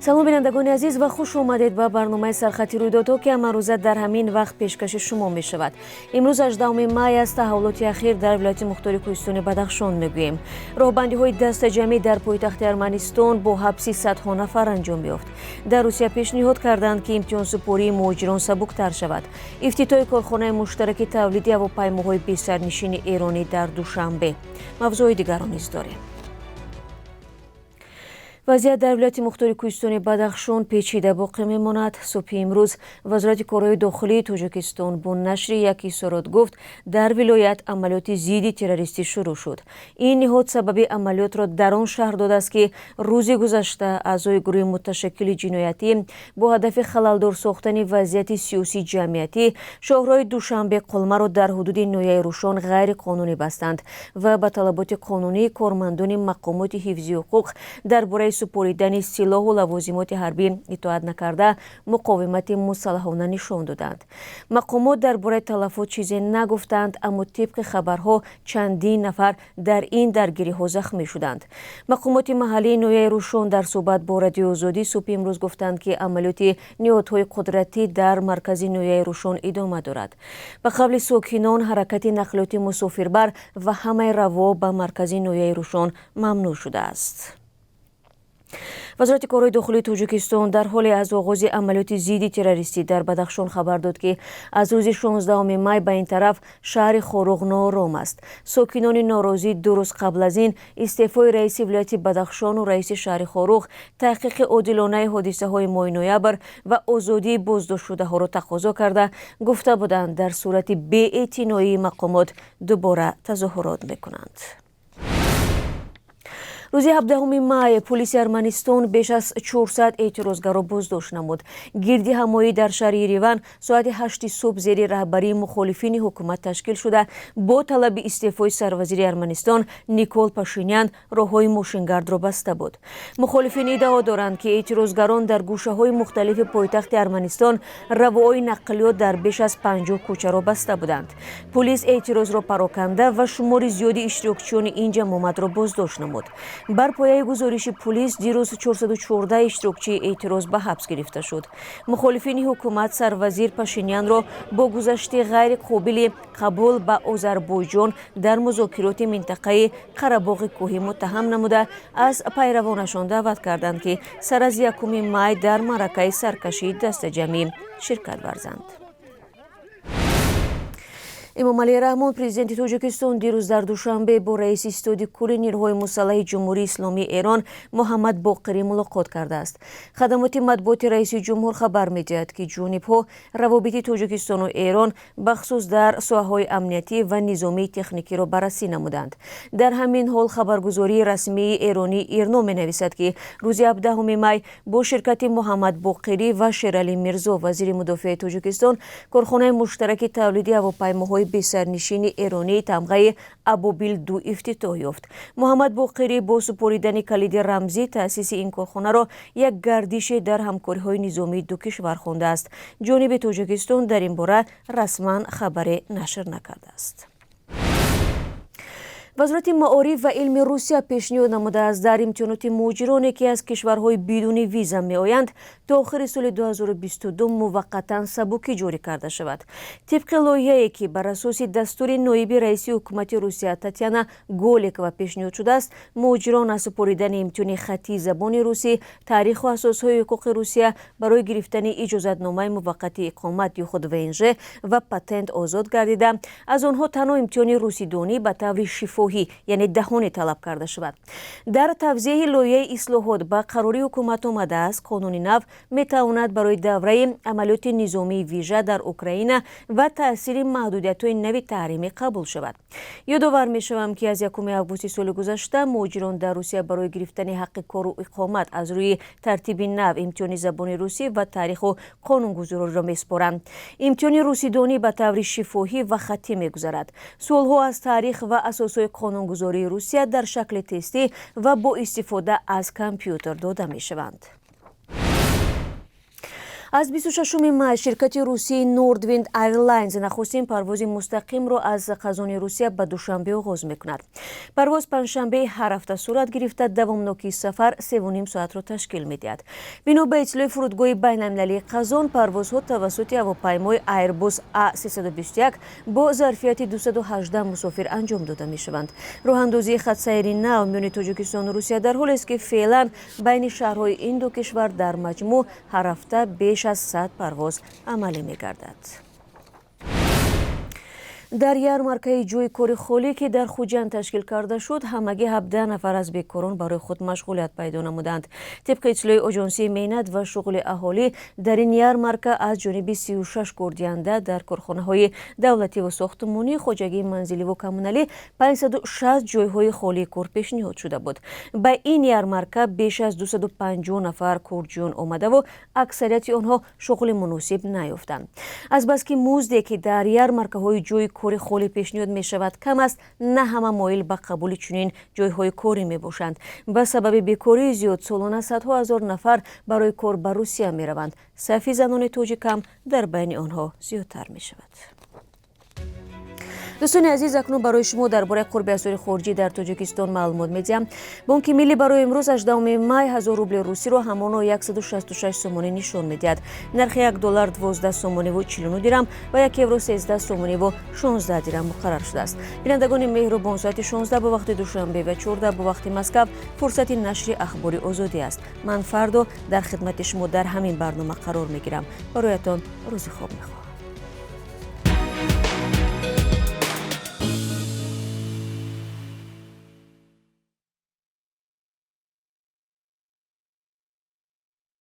Салом, бинандагони азиз, ва хуш омадед ба барномаи «Сархати рӯйдодҳо», ки ҳамарӯза дар ҳамин вақт пешкаши шумо мешавад. Имрӯз 18 май аст. Таҳаввулоти ахир дар вилояти мухтори кӯҳистони Бадахшон мегӯем. Роҳбандиҳои дастаҷамъӣ дар пойтахти Арманистон бо ҳабси садҳо нафар анҷом ёфт. Дар Русия пешниҳод карданд, ки имтиҳонсупории муҳоҷирон сабуктар шавад. Ифтитоҳи корхонаи муштараки тавлиди ҳавопаймоҳои бесарнишини эронӣ дар Душанбе. Мавзӯи дигарро низ дорем. Вазъият дар вилояти мухтори кӯҳистони Бадахшон печида боқӣ мемонад. Субҳи имрӯз Вазорати корҳои дохилии Тоҷикистон бо нашри як изҳорот гуфт, дар вилоят амалиёти зидди террористӣ шурӯъ шуд. Ин ниҳод сабаби амалиётро дар он шарҳ додааст, ки рӯзи гузашта аъзои гурӯҳи муташаккили ҷиноятӣ бо ҳадафи халалдор сохтани вазъияти сиёсӣ ҷамъиятӣ шоҳроҳи Душанбе Қулмаро дар ҳудуди ноҳияи Рӯшон ғайриқонунӣ бастанд ва ба талаботи қонунии кормандони мақомоти ҳифзи ҳуқуқ дар бораи супоридани силоҳу лавозимоти ҳарбӣ итоат накарда, муқовимати мусаллаҳона нишон доданд. Мақомот дар бораи талафот чизе нагуфтанд, аммо тибқи хабарҳо чандин нафар дар ин даргириҳо захмӣ шуданд. Мақомоти маҳаллии ноҳияи Рӯшон дар суҳбат бо Радиои Озодӣ субҳи имрӯз гуфтанд, ки амалиёти ниҳодҳои қудратӣ дар маркази ноҳияи Рӯшон идома дорад. Ба қавли сокинон, ҳаракати нақлиёти мусофирбар ва ҳамаи раво ба маркази ноҳияи Рӯшон мамнӯъ шудааст. Вазорати корҳои дохилии Тоҷикистон дар ҳоле аз оғози амалиёти зидди террористӣ дар Бадахшон хабар дод, ки аз рӯзи 16 май ба ин тараф шаҳри Хоруғ ноором аст. Сокинони норозӣ 2 рӯз қабл аз ин истеъфои раиси вилояти Бадахшону раиси шаҳри Хоруғ, таҳқиқи одилонаи ҳодисаҳои моҳи ноябр ва озодии боздоштшудаҳоро тақозо карда, гуфта буданд, дар сурати беэътиноии мақомот дубора тазоҳурот мекунанд. Рӯзи 17 май полиси Арманистон беш аз 400 эътирозгарро боздошт намуд. Гирди ҳамоӣ дар шаҳри Ереван соати 8 субҳ зери раҳбарии мухолифини ҳукумат ташкил шуда, бо талаби истеъфои сарвазири Арманистон Никол Пашинян роҳҳои мошингардро баста буд. Мухолифин иддао доранд, ки эътирозгарон дар гӯшаҳои мухталифи пойтахти Арманистон равоҳои нақлиёт дар беш аз 50 кӯчаро баста буданд. Полис эътирозро пароканда ва шумори зиёди иштирокчиёни ин ҷамоматро боздошт намуд. Бар пояи гузориши пулис, дирӯз 414 иштирокчии эътироз ба ҳабс гирифта шуд. Мухолифини ҳукумат сарвазир Пашинянро бо гузашти ғайриқобили қабул ба Озарбойҷон дар музокироти минтақаи Қарабоғи Кӯҳӣ муттаҳам намуда, аз пайравонашон даъват карданд, ки сар аз 1 май дар маъракаи саркашии дастаҷамъӣ ширкат варзанд. Эмомалӣ Раҳмон, президенти Тоҷикистон, дирӯз дар Душанбе бо раиси Ситоди кулли нирӯҳои мусаллаҳи Ҷумҳурии Исломии Эрон Муҳаммад Боқирӣ мулоқот кардааст. Хадамоти матбуоти раиси ҷумҳур хабар медиҳад, ки ҷонибҳо равобити Тоҷикистону Эрон, бахусус дар соҳаҳои амниятӣ ва низомии техникиро баррасӣ намуданд. Дар ҳамин ҳол хабаргузории расмии эронӣ Ирно менависад, ки рӯзи 17 май бо ширкати Муҳаммад Боқирӣ ва Шералӣ Мирзо, вазири мудофиаи Тоҷикистон, корхонаи муштараки тавлиди ҳавопаймоҳои бесарнишини эронии тамғаи Абобил 2 ифтитоҳ ёфт. Муҳаммад Боқирӣ бо супоридани калиди рамзӣ таъсиси ин корхонаро як гардише дар ҳамкориҳои низомии ду кишвар хондааст. Ҷониби Тоҷикистон дар ин бора расман хабаре нашр накардааст. Вазорати маориф ва илми Русия пешниҳод намудааст, дар имтиҳоноти муҳоҷироне, ки аз кишварҳои бидуни виза меоянд, то охири соли 2022 муваққатан сабукӣ ҷорӣ карда шавад. Тибқи лоиҳае, ки бар асоси дастури ноиби раиси ҳукумати Русия Татяна Голикова пешниҳод шудааст, муҳоҷирон аз супоридани имтиҳони хаттии забони русӣ, таъриху асосҳои ҳуқуқи Русия барои гирифтани иҷозатномаи муваққати иқомат ё худ ВНЖ ва патент озод гардида, аз онҳо танҳо имтиҳони русидонӣ ба таври шифоҳӣ, яъне даҳонӣ, талаб карда шавад. Дар тавзеҳи лоиҳаи ислоҳот ба қарори ҳукумат омадааст, қонуни нав метавонад барои давраи амалиёти низомии вижа дар Украина ва таъсири маҳдудиятҳои нави таҳримӣ қабул шавад. Ёдовар мешавам, ки аз 1 августи соли гузашта муҳоҷирон дар Русия барои гирифтани ҳаққи кору иқомат аз рӯи тартиби нав имтиҳони забони русӣ ва таъриху қонунгузориро месупоранд. Имтиҳони русидонӣ ба таври шифоҳӣ ва хаттӣ мегузарад. Суолҳо аз таърих ва асосҳои қонунгузории Русия дар шакли тестӣ ва бо истифода аз компютер дода мешаванд. Аз 26 май ширкати русии Nordwind Airlines нахустин парвози мустақимро аз Қазони Русия ба Душанбе оғоз мекунад. Парвоз панҷшанбеи ҳар ҳафта сурат гирифта, давомнокии сафар 3,5 соатро ташкил медиҳад. Бино ба иттилои фурудгоҳи байналмилалии Қазон, парвозҳо тавассути ҳавопаймои Airbus A321 бо зарфияти 218 мусофир анҷом дода мешаванд. Роҳандозии хатсайри нав миёни Тоҷикистону Русия дар ҳолест, ки феълан байни шаҳрҳои ин ду кишвар дар маҷмӯъ ҳар ҳафта беш аз 100 парвоз амалӣ мегардад. Дар ярмаркаи ҷойи кори холӣ, ки дар Хуҷанд ташкил карда шуд, ҳамагӣ 17 нафар аз бекорон барои худ машғулият пайдо намуданд. Тибқи иттилои Оҷонсии меҳнат ва шуғли аҳолӣ, дар ин ярмарка аз ҷониби 36 кордиҳанда дар корхонаҳои давлативу сохтмонӣ, хоҷагии манзиливу коммуналӣ 560 ҷойҳои холии кор пешниҳод шуда буд. Ба ин ярмарка беш аз 250 нафар корҷӯён омадаву аксарияти онҳо шуғли муносиб наёфтанд. Азбаски музде, ки дар ярмаркаҳои ҷойи кори холӣ пешниҳод мешавад, кам аст, на ҳама моил ба қабули чунин ҷойҳои корӣ мебошанд. Ба сабаби бекории зиёд солона садҳо ҳазор нафар барои кор ба Русия мераванд. Сафи занони тоҷик ҳам дар байни онҳо зиёдтар мешавад. Дӯстони азиз, акнун барои шумо дар бораи қурби асъори хориҷӣ дар Тоҷикистон маълумот медиҳам. Бонки Миллӣ барои имрӯз, 18 май, 1000 рубли русиро ҳамоно 166 сомонӣ нишон медиҳад. Нархи 1 доллар 12 сомониву 49 дирам ва 1 евро 13 сомониву 16 дирам муқаррар шудааст. Бинандагони меҳрубон, соати 16 бо вақти Душанбе ва 14 бо вақти Москав фурсати нашри Ахбори Озодӣ аст. Ман фардо дар хидмати шумо дар ҳамин барнома қарор мегирам. Бароятон рӯзи хуб мехоҳам.